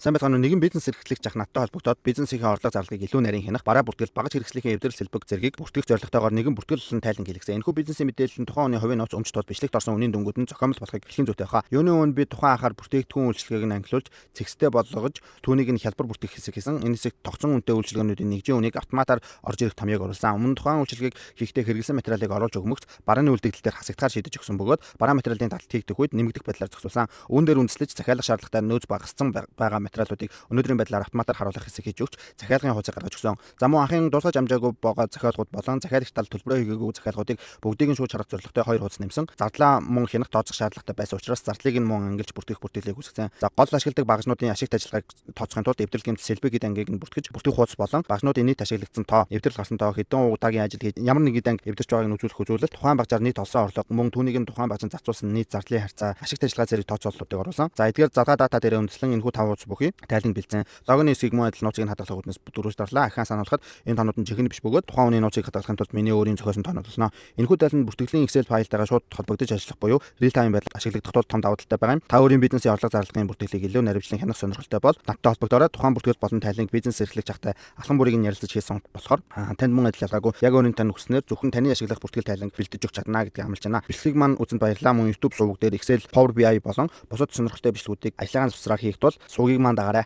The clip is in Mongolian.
Сайн байцгаана уу? Нэгэн бизнес эрхлэгч ах надтай холбогдоод бизнесийнхээ орлого зарлагыг илүү нарийн хянах, бараа бүртгэл, багаж хэрэгслийнхээ эвдрэл сэлбэг зэргийг бүртгэх зорилготойгоор нэгэн бүртгэл болон тайлан хийлгэсэн. Энэхүү бизнесийн мэдээлэл нь тухайн хүний хувийн нууц өмч тул бичлэгт орсон үнийн дүнгууд нь зохиомл болохыг хэлхийн зүйтэй байхаа. Юуны өмнө би тухайн ахаар бүтээгдэхүүн үйлчилгээг нь ангилуулж цэгцтэй болгож түүнийг нь хялбар бүртгэх хэсэг хийсэн. Энэ хэсэгт тогтсон үнэтэй үйлчилгээнүүдийн нэгжийн үнийг автоматар орж ирэх томьёог оруулсан. Өмнө тухайн үйлчилгээг хийхдээ хэрэглэсэн материалыг оруулж өгмөгц барааны үлдэгдэл дээр хасагдахаар шийдэж өгсөн бөгөөд бараа материалын таталт хийгдэх үед нэмэгдэх байдлаар зохицуулсан. Үүн дээр үндэслэж захиалах шаардлагатай нөөц багассан байгаа материалуудыг өнөөдрийн байдлаар автоматар харуулах хэсэг хийж өгч захиалгын хуудсыг гаргаж өгсөн. За мөн анхын дуусгаж амжаагүй байгаа захиалгууд болон захиалагч тал төлбөрөө хийгээгүй захиалгуудыг бүгдийг нь шүүж харах зорилготой хоёр хуудас нэмсэн. Зардлаа мөн хянах тооцох шаардлагатай байсан учраас зардлыг нь мөн ангилж бүртгэх бүртгэлийг үүсгэсэн. За гол ашигладаг багажнуудын ашигт ажиллагааг тооцохын тулд эвдрэл гэмтэл сэлбэг гэдэг ангийг нь бүртгэж бүртгэх хуудас болон багажнуудын нийт ашиглагдсан тоо, эвдрэл гарсан тоо, хэдэн удаагийн ажил хийж ямар нэгэн анги эвдэрч байгааг нь үзүүлэх үзүүлэлт, тухайн багажаар нийт олсон орлого, мөн түүнийг нь тухайн багажин зарцуулсан нийт зардлын харьцаа, ашигт ажиллагаа зэрэг тооцооллуудыг оруулсан. За эдгээр заргаа дата дээр үндэслэн энэхүү тав хуудас бүхий тайлан бэлдсэн. Логины хэсгийг мөн адил нууцыг нь хадгалах үүднээс дөрвөж дарлаа. Ахиан сануулхад энэ тоонууд нь жинхэнэ биш бөгөөд тухайн хүний нууцыг хадгалахын тулд миний өөрийн зохиосон тоонууд болно. Энэхүү тайлан бүртгэлийн Excel файлтайгаа шууд холбогдож ажиллах буюу real time байдалд ашиглагдах тул том давуу талтай байгаа юм. Та өөрийн бизнесийн орлого зарлагын бүртгэлийг илүү наривчлан хянах сонирхолтой бол надтай холбогдоорой. Тухайн бүртгэл болон тайланг бизнес эрхлэгч ахтай алхам бүрийг нь ярилцаж хийсэн болохоор танд мөн адил ялгаагүй яг өөрийн тань хүснээр зөвхөн таны ашиглах бүртгэл тайланг бэлдэж өгч чадна гэдгийг амлаж байна. Бичлэгийг маань үзэнд баярлалаа. Мөн YouTube суваг дээр Excel, Power BI болон бусад сонирхолтой бичлэгүүдийг ажлынхаа завсраар хийх тул сувгийг маань дагаарай.